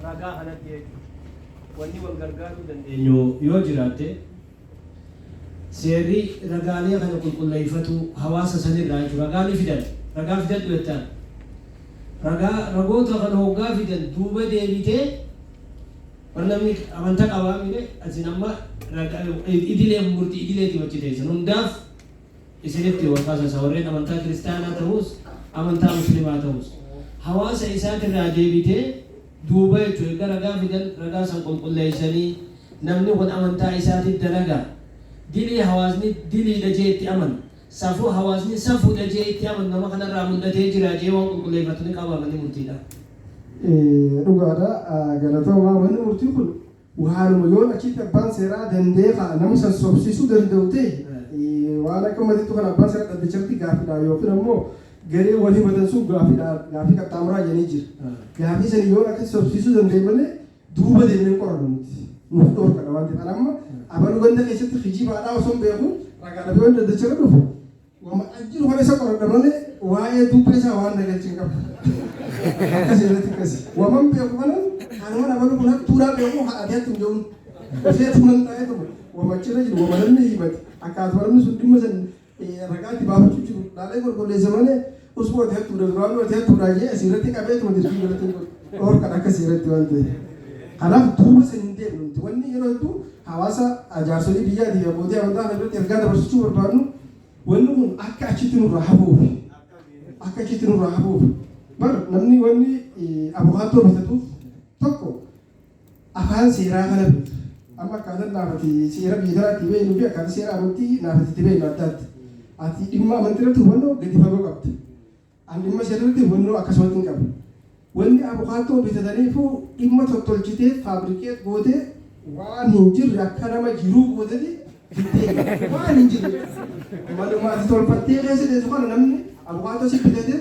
Ragaa kanatti jechuudha. Wanni wal gargaaruu dandeenyu yoo jiraatte, seerri ragaalee kana qulqulleeffatu hawaasa sanirraa jechuudha. Ragaa ni fidan. Ragaa fidadhu jettaan. Ragaa ragoota kana hoggaa fidan duuba deebitee bar namni amanta qabaa mire asin amma idilee murtii idileetii wajji teessan hundaaf isinitti wal kaasasa, warreen amantaa kiristaanaa ta'us amantaa muslimaa ta'us hawaasa isaatirraa deebitee duuba jechuudha. Erga ragaa fidan, ragaa san qulqulleessanii, namni kun amantaa isaatiif dalagaa dilii hawaasni diliidha jee itti amanu, safuu hawaasni safuudha jee itti amanu nama kanarraa mul'atee jira jee waan qulqulleeffatu ni qaba manni murtiidha. Dhugaadha, galatoomaa. Manni murtii kun waanuma yoon achitti abbaan seeraa danda'ee kaa nama san sobsiisuu danda'u ta'e, waan akka matiitu kan abbaan seeraa dhaddacharratti gaaffiidha yookiin ammoo garee wal himatan sun gaaffiidha, gaaffii qaxxaamuraa jedhanii jira. Gaaffii san yoon akka sobsiisuu danda'e malee duuba deemnee qorannu nuti. Nuuf dhorkadha waan ta'eef. Amma abaluu ganda keessatti kijibaadhaa osoo hin beeku ragaa dhabee waan dhaddacharra dhufu wama jiru kana isa qoradha malee waa'ee dubbee isaa waan nagalchi hin qabu. Akkasii irratti akkasi. Waman beeku kanan kanuman abaluu kun hattuudhaa beeku haadha hattu hin jedhuun. Dhufee tuman taa'ee tuma wama achirra jiru, wama namni himate, akkaatuma namni sun dhimma san ragaa itti baafachuu jiru laalee qulqulleessa malee usboo ati hattuudha, duraanuu ati hattuudha jee asii irratti qabee tuma dirqii godhate dhorkadha akkasii irratti waan ta'eef. Kanaaf duuba san hin deemnu nuti. Wanni yeroo hedduu hawaasa jaarsolii biyyaatii fi abbootii amantaa kana biratti ergaa dabarsachuu barbaadnu, wanni kun akka achitti nurraa hafuuf. Akka achitti nurraa hafuuf. Bar namni wanni abukaattoo bitatuuf tokko afaan seeraa kana beeka. Amma akkaataan naafati seera biyya tanaatti beeknuu fi akkaataa seera amantii naafati itti beeknu adda adda. Ati dhimma amantii irratti hubannoo gadi fagoo qabda. Ani dhimma seera irratti hubannoo akkasumatti hin qabu. Wanni abukaattoo bitataniifuu dhimma tottolchitee fabricate gootee waan hin jirre akka nama jiruu gooteti fiddee waan hin jirre. Manuma ati tolfattee keessa teessu kana namni abukaattoo si bitatee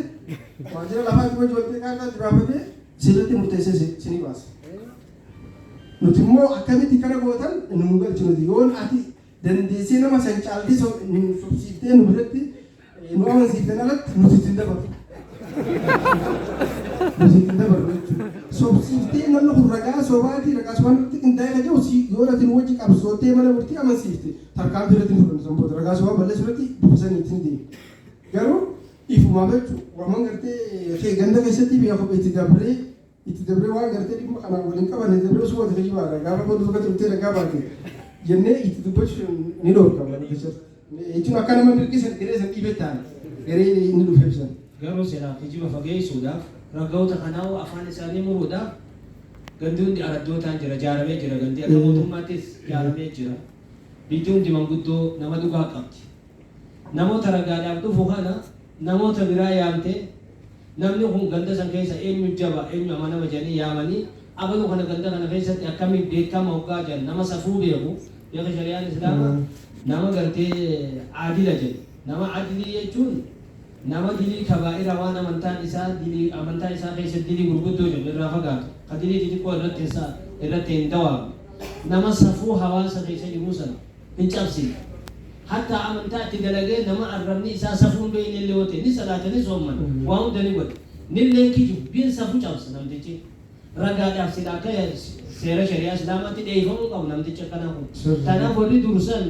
waajjira lafaatti hojii waltee kaartaa itti baafatee sirriitti murteessee si ni baasa. Nuti immoo akkamitti kana gootan nu galchu nuti yoon ati dandeessee nama san caaltee nu sobsiiftee nu biratti nu amansiiftan alatti nuti ittiin dabarru. Nuti ittiin dabarru jechuudha. Sobsiiftee namni kun ragaa sobaatii, ragaa sobaa nutti qindaa'ee kan jiru si yoo ati nu wajji qabsoottee mana murtii amansiifte, tarkaanfii irratti ni fudhannu san booda ragaa sobaa balleessuu irratti bifa sanii ittiin deemu. Garuu ifumaaf jechuudha waman gartee kee ganda keessatti beeku itti dabree waan gartee dhimma kanaan waliin qabanne dabree osoo wanta kijibaadha gaafa godhu tokko turtee ragaa baate jennee itti dubbachuun ni dhorkama jechuun akka nama mirgi san garee san dhiibee ta'an garee inni dhufeef san. Garuu silaa kijiba fageessuudhaaf, ragoota kanaa afaan isaanii muruudhaaf, gandi hundi araddootaan jira, jaaramee jira, gandi akka mootummaattis jaaramee jira. Biyyi hundi manguddoo nama dhugaa qabdi. Namoota ragaadhaaf dhufu kana namoota biraa yaamte, namni kun ganda san keessa eenyu jaba, eenyu amanama jedhanii yaamanii, abalu kana ganda kana keessatti akkamiin beekama hoggaa jedhan, nama safuu beeku beeka. Shari'aan islaamaa nama gartee aadila jedhu. Nama adlii jechuun nama dilii kabaa'ira, waan amantaan isaa dilii amantaa isaa keessatti dilii gurguddoo jedhu irraa fagaatu, ka dilii xixiqqoo irratti hin dawaamne, nama safuu hawaasa keessa jiruu sana hin cabsine, hattaa amantaa itti dalagee nama arrabni isaa safuu hin beekne illee yoo ta'e, ni salaata, ni soommana, waa hunda ni godha, nillee kijibu bin safuu cabsa, namtichi ragaadhaaf sila akka seera shari'aa islaamaatti dheeyfamuu qabu namtichi akkanaa kun. Kanaaf warri dursan,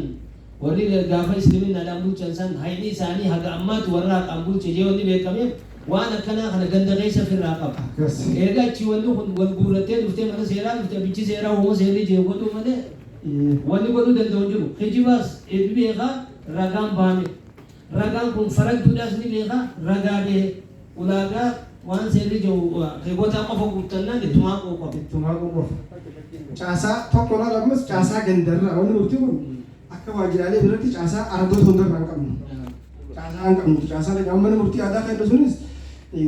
warri gaafa islaminaadhaan bulchan san, hayni isaanii haga ammaatti warra haqaan bulche jee wanni beekameef waan akkanaa kana ganda keessa firraa qaba. Eega achi wanni kun wal guurrattee dhuftee mana seeraa dhufte, bichi seeraa uuma seerri jee godhuu malee wanni godhuu danda'u hin jiru. Kijibaas ni beekaa, ragaan baame. Ragaan kun faradduudhaas ni beekaa, ragaa bahe. Ulaagaa waan seerri jiru keewwataa qofa guuttannaan ittumaa qofa. Ittumaa qofa. Caasaa tokko laala ammas caasaa gandarraa wanni murtii kun akka waajjiraalee biratti caasaa ardoota hundarraa hin qabnu. Caasaa hin qabnu. Caasaa keenya mana murtii aadaa kan sunis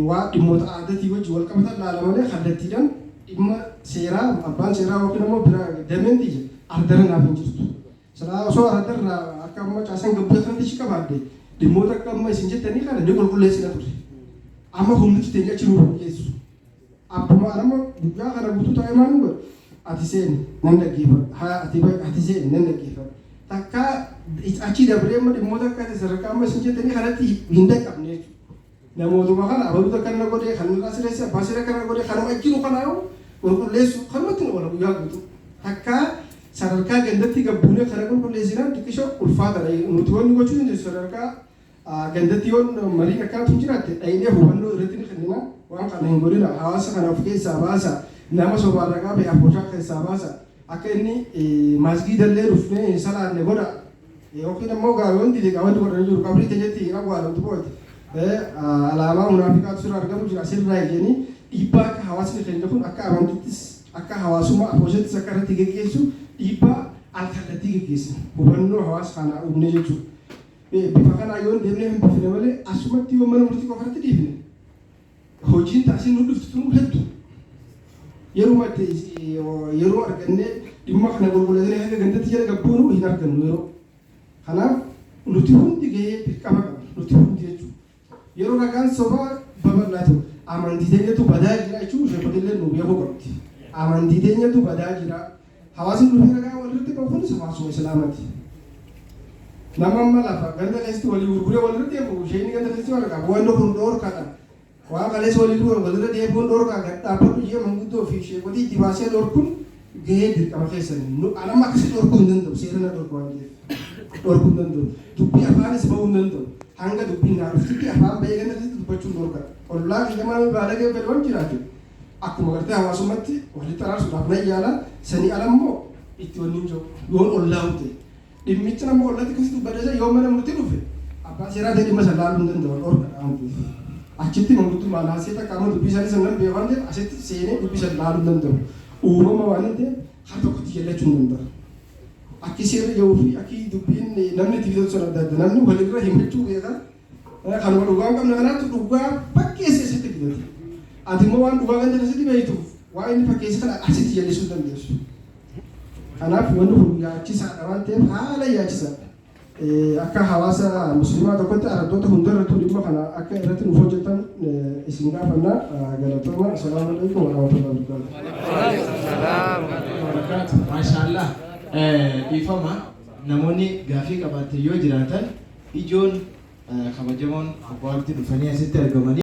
waa dhimmoota aadaatii wajjin wal qabatan laala malee kallattiidhaan dhimma seeraa abbaan seeraa yookiin immoo bira dameen tiyya ardara naaf hin jirtu. Silaa osoo ardarraa akka amma caasaan gabbata kanatti ishii qabaadde, dhimmoota akka amma isin jettanii kana ni qulqulleessina ture. Amma humnichi teenya achi nuuf geessu. Abbuma anama guyyaa kana guutuu taa'ee maal nu godhe? Ati seeni nan dhaggeeffadha. Haa ati bahi, ati seeni nan dhaggeeffadha. Takka achi dabree amma dhimmoota akka sadarkaa amma isin jettanii kanatti hin dhaqqabne jechuudha. Namootuma kana abaluutu akkana godhee, kan irraa sirreesse, abbaa seera akkana godhee, kanuma jiru kanaa'u Qulqulleessu kanumatti nu oola guyyaa guutuu. Takkaa sadarkaa gandatti gabbuunee kana qulqulleessinaan xiqqisho ulfaataadha. Nuti wanni gochuu dandeessu sadarkaa gandatti yoon mariin akkanatu hin jiraatte dhaynee hubannoo irratti ni kennina. Waan kana hin godhina, hawaasa kana of keessaa baasa, nama sobaan ragaa bahe afooshaa keessaa baasa, akka inni masgiidallee dhufnee hin salaanne godha. Yookiin ammoo gaa yoon dide gaa wanti godhanii jiru qabrii keenyatti hin awwaalamtu booti. Alaamaa munaafiqaatu sirra argamu jira sirraa jedhanii dhiibbaa akka hawaasni keenya kun akka amantittis akka hawaasummaa afooshattis akka irratti geggeessu dhiibbaa alkallattii geggeessina. Hubannoo hawaasa kanaa uumne jechuudha. Bifa kanaa yoon deemnee hambifne malee asumatti yoo mana murtii qofa irratti dhiifne hojiin taasiin nu dhuftu tun hedduu. Yeroo itti yeroo argannee dhimma kana qulqulleessinee hanga gandatti jala gabbuunu hin argannu yeroo. Kanaaf nuti hundi gahee dirqama qabna. Nuti hundi jechuudha. Yeroo ragaan sobaa babal'atu amantii teenyatu badaa jira jechuun sheekotillee nu beekuu qabdi. Amantii teenyatu badaa jira. Hawaasni dhufee ragaa walirratti qabu kunis hawaasuma Islaamaati. Nama amma lafa ganda keessatti walii gurguree walirra deemu isheen ganda keessatti wal qaba. Wanni kun dhoorkaadha. Waan kaleessa walii gurguran walirra deemuun dhoorkaa gad dhaabbadhu jee manguddoo fi sheekotii itti baasee dhorkuun gahee dirqama keessan. Anamma akkasii dhorkuu hin danda'u, seera na dhorku waan ta'eef. Dhorkuu hin danda'u. Dubbii afaanis bahuu hin danda'u. Hanga dubbiin naa dhuftutti afaan bahee ganda keessatti dubbachuun dhorkadha. Ollaa kiyya maal baalagee fedhu waan jiraate akkuma gartee hawaasummaatti walitti araarsuudhaaf nan yaala. Sanii ala immoo itti wanni hin jiru. Yoon ollaa ta'e. Dhimmicha nama ollatti akkasii dubbadhe yoo mana murtii dhufe abbaan seeraa ta'e dhimma sana laaluu hin danda'u, dhorkadha waan ta'eef. Achitti manguddummaan haasee takka amma dubbii isaanii sana nan beeku waan ta'eef asitti seenee dubbii sana laaluu hin danda'u. Uumama waan hin ta'eef har tokkotti jallachuu hin danda'u. Akki seerri jiruu fi akki dubbiin namni itti fidatu sana adda adda. Namni walirra himachuu beeka. Kanuma dhugaa hin qabne kanaatti dhugaa fakkeessee asitti fidate. Ati immoo waan dhugaa ganda keessatti beektuuf waan inni fakkeesse kana asitti jallisuu hin dandeessu. Kanaaf wanni kun yaachisaadha waan ta'eef haala yaachisaadha. Akka hawaasa musliimaa tokkotti araddoota hundarrattuu dhimma kana akka irratti nuuf hojjetan isin gaafanna. Galatooma. Assalaamu alaikum warahmatullahi wabarakatuh. Maashaallah. Dhiifama, namoonni gaafii qabaatan yoo jiraatan ijoon kabajamoon obbo Abdii dhufanii asitti argamanii.